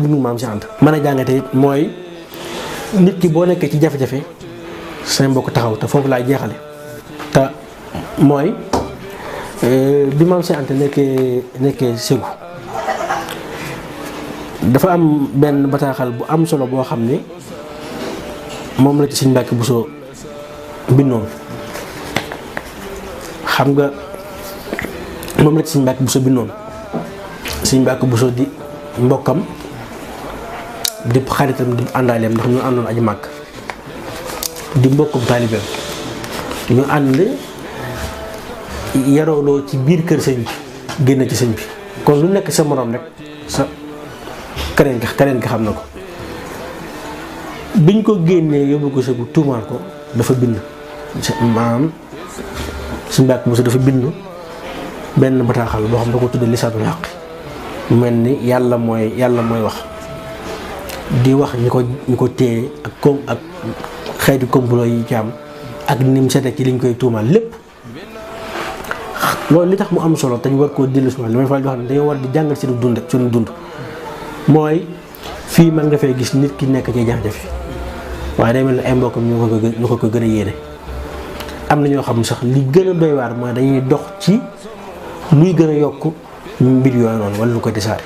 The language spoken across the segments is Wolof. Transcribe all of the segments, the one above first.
bindu maam si Anta mën a jàngate it mooy nit ki boo nekkee ci jafe-jafe say mbokk taxaw te foofu laay jeexale te mooy bi maam si Anta nekkee Ségou dafa am benn bataaxal bu am solo boo xam ne moom la ci Sëñ Mbàkke Buso bindoon xam nga moom la ci Sëñ Mbàkke Buso bindoon Sëñ Mbàkke Buso di mbokkam di xaritam di àndaaleem ndax ñu àndoon aji màkk di mbokkum taalibeem ñu ànd yarooloo ci biir kër sëñ bi génn ci sëñ bi kon lu nekk sa morom rek sa keneen ki xam na ko biñ ko génnee yóbbu ko Ségou tuumaal ko dafa bind maanaam Sëñ Mbàkke Buso dafa bind benn bataaxal boo xam da ko tuddee lisaanul xaq mu mel ni yàlla mooy wax di wax ñi ko téye ak xeeti complot yi ci am ak ni mu sete ci liñ koy tuumaal lépp loolu li tax mu am solo te ñu war koo dellu si li may faral di wax ne dañoo war di jàngal suñu dund mooy fii mën nga fay gis nit ki nekk ci jafe-jafe waaye day mel ne ay mbokkam ñu ko gën a yéene am na ñoo xam ne sax li gën a doy waar mooy dañuy dox ci luy gën a yokk mbir yooyu noonu wala lu ko disaare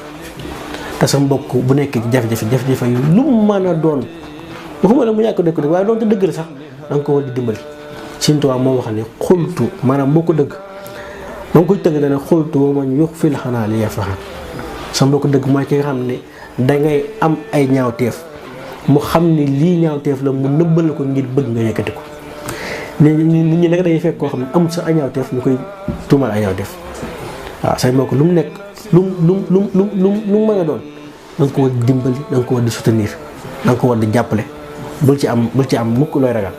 te sa mbokk bu nekkee ci jafe-jafe yu lu mu mën a doon waxuma la mu ñàkk dëkk waaye doon te dëgg la sax da nga ko war di dimbali. Sëñ Tuubaa moo wax ne xultu maanaam boo ko dëgg ba nga koy tëgg dana xultu wa man yux fil xanaa li yafaxan sa mbokk dëgg mooy ki nga xam ne dangay am ay ñaawteef mu xam ne lii ñaawteef la mu nëbbal ko ngir bëgg nga yëkkati ko nit ñi nag dañuy fekk koo xam ne amul sa ay ñaawteef ñu koy tuumal ay ñaawteef waaw say mbokk lu mu nekk lu mu mën a doon da nga ko war di dimbali da nga ko war di soutenir da nga ko war di jàppale bul ci am mukk looy ragal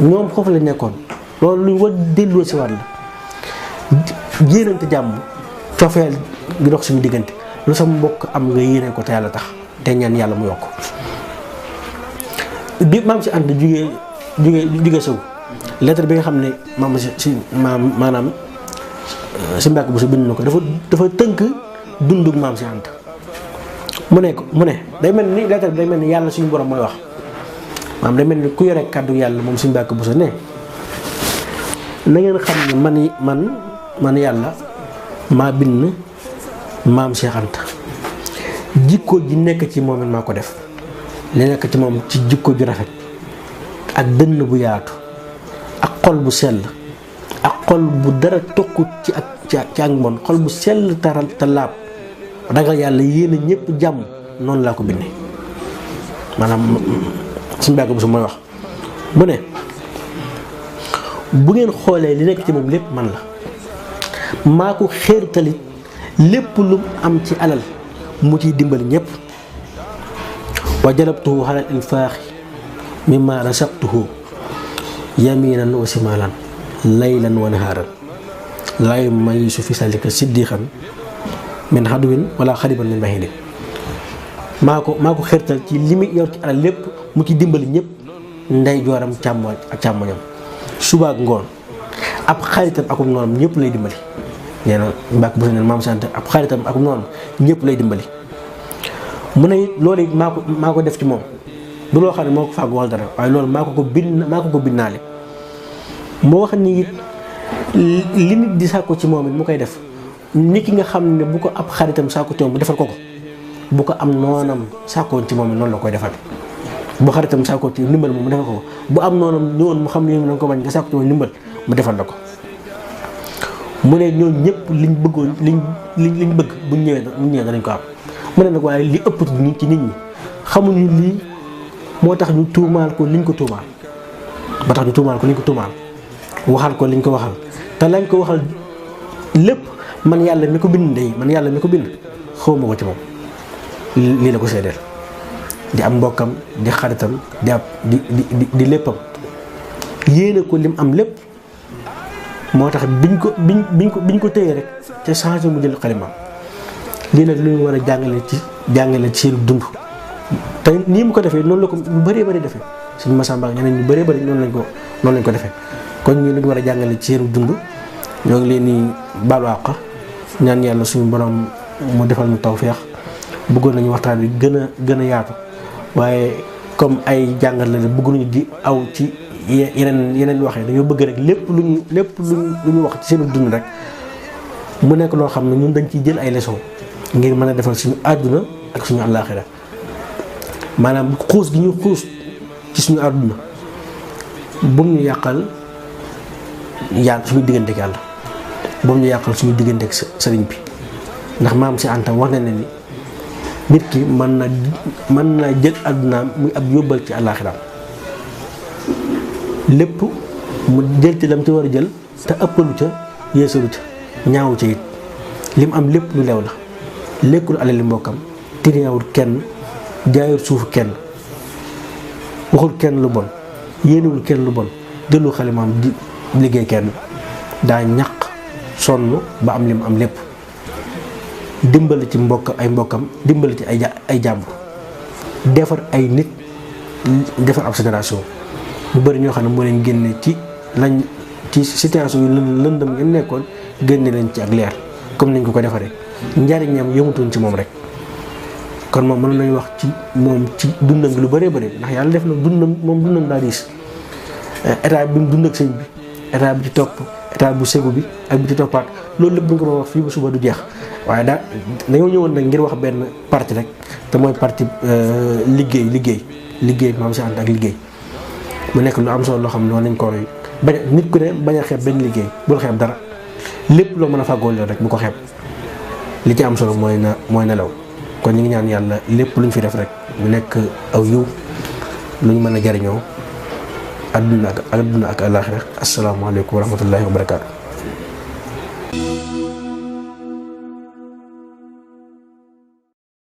ñoom foofu la nekkoon loolu luñ war delloo si waat la yéenante jàmm cofeel gi dox suñu diggante lu sa mbokk am nga yéene ko te yàlla tax te ñaan yàlla mu yokk bi maam si ànd jugee Ségou lettre bi nga xam ne maanaam Sëñ Mbàkke Buso bind na ko dafa tënk dundug maam si ànd mu ne day mel ni lettre bi day mel ni yàlla suñu borom mooy wax maanaam day mel ni ku yore kàddu yàlla moom Sëñ Mbàkke Buso ne na ngeen xam ne man yàlla maa bind maam Cheikh Anta jikko ji nekk ci moom it maa ko def li nekk ci moom ci jikko ju rafet ak dënn bu yaatu ak xol bu sell ak xol bu dara tokkut ci ak mbon xol bu sell taral te laab ragal yàlla yéen a ñëpp jàmm noonu laa ko bindee maanaam Sëñ Mbàkke Buso mooy wax mu ne bu ngeen xoolee li nekk ci moom lépp man la maa ko xéertalit lépp lu am ci alal mu ciy dimbali ñëpp wa jalabtuhu xalal infaaxi mimma rasaqtuhu yaminan wa simalan laylan wa nahaaran laa yumayyisu fi salika siddiqan min xaduwin wala xariban min bahidin maa ko xéertal ci li muy yor ci alal lépp mu ci dimbali ñëpp ndey jooram càmmoñam suba ak ngoon ab xaritam akum noonam ñëpp lay dimbali nee na Mbàkke Buso neen maam si Anta ab xaritam akum noonam ñëpp lay dimbali mu ne loolu it maa ko def ci moom du loo xam ne moo ko fàggu wala dara waaye loolu maa ko ko binnaale moo wax ni it li nit di sàkku ci moom it mu koy def nit ki nga xam ne bu ko ab xaritam sàkku ci moom mu defal ko bu ko am noonam sàkkoon ci moom it noonu la koy defal bu xaritam sàkkoo ci ndimbal moom mu defal ko bu am noonam ñëwoon mu xam ne da nga ko bañ nga sàkku ci moom ndimbal mu defal la ko mu ne ñooñu ñëpp liñ bëggoon liñ bëgg buñ ñëwee danañ ko am mu ne nag waaye li ëpp ci nit ñi xamuñu lii moo tax ñu tuumaal ko liñ ko tuumaal waxal ko liñ ko waxal te lañ ko waxal lépp man yàlla mi ko bind xawma ko ci moom lii la ko seedeel di am mbokkam di xaritam di léppam yéene ko lim am lépp moo tax biñ ko téye rek te changé mu jël xalima lii nag lu ñu war a jàngale ci seen dund te nii mu ko defee noonu la ko ñu bëree bëri defee suñu Masamba ak ñeneen ñu bëree bëri noonu lañ ko defee kon ñii lu ñu war a jàngale ci seen dund ñoo ngi leen di baalu àq ñaan yàlla suñu borom mu defal ñu tawfeex bëggoon nañu waxtaan wi gën a yaatu waaye comme ay jàngat la bëgg nañu di aw ci yeneen waxee dañoo bëgg rek lépp lu ñu wax ci seen dund rek mu nekk loo xam ne ñun dañ ciy jël ay leçons ngir mën a defal suñu àdduna ak suñu àllaaxira maanaam xuus gi ñu xuus ci suñu àdduna bu mu ñu yàqal yàlla suñu digganteeg yàlla bu mu ñu yàqal suñu digganteeg sëriñ bi ndax maam si Anta wax na ne ni nit ki mën na jël àddunaam muy ab yóbbal ci àllaaxiraam lépp mu jël ci lam ci war a jël te ëppalu ca yeesalu ca ñaawu ca it lim am lépp lu leew la lekkul alali mbokkam tiriyaawul kenn jaayul suufu kenn waxul kenn lu bon yéenewul kenn lu bon jëlu xalimaam di liggéey kenn daa ñaq sonn ba am lim am lépp dimbali ci ay mbokkam dimbali ci ay jàmbur defar ay nit defar ab génération ñu bëri ñoo xam ne moo leen génne ci situation yu lëndëm ngeen nekkoon génne leen ci ak leer comme nañ ko defaree njariñam yëmutoon ci moom rek kon moom mën nañu wax ci moom ci dundam gi lu bëree bëri ndax yàlla def na dundam daa diis état bi mu dund ak sëñ bi état bi ci topp état bu segu bi ak bi ci toppaat loolu lépp bu ñu ko doon wax fii ba suba du jeex waaye dañoo ñëwoon nag ngir wax benn parti rek te mooy parti liggéey Maam Cheikh Anta ak liggéey mu nekk lu am solo loo xam ne noonu nañ ko roy bañ nit ku ne bañ a xeeb benn liggéey bul xeeb dara lépp loo mën a fàggoo rek bu ko xeeb li ci am solo mooy nelaw kon ñu ngi ñaan yàlla lépp lu ñu fi def rek mu nekk aw yiw lu ñu mën a jariñoo adduna ak àllaaxira asalaamaaleykum wa rahmatullahi wa barakaatu.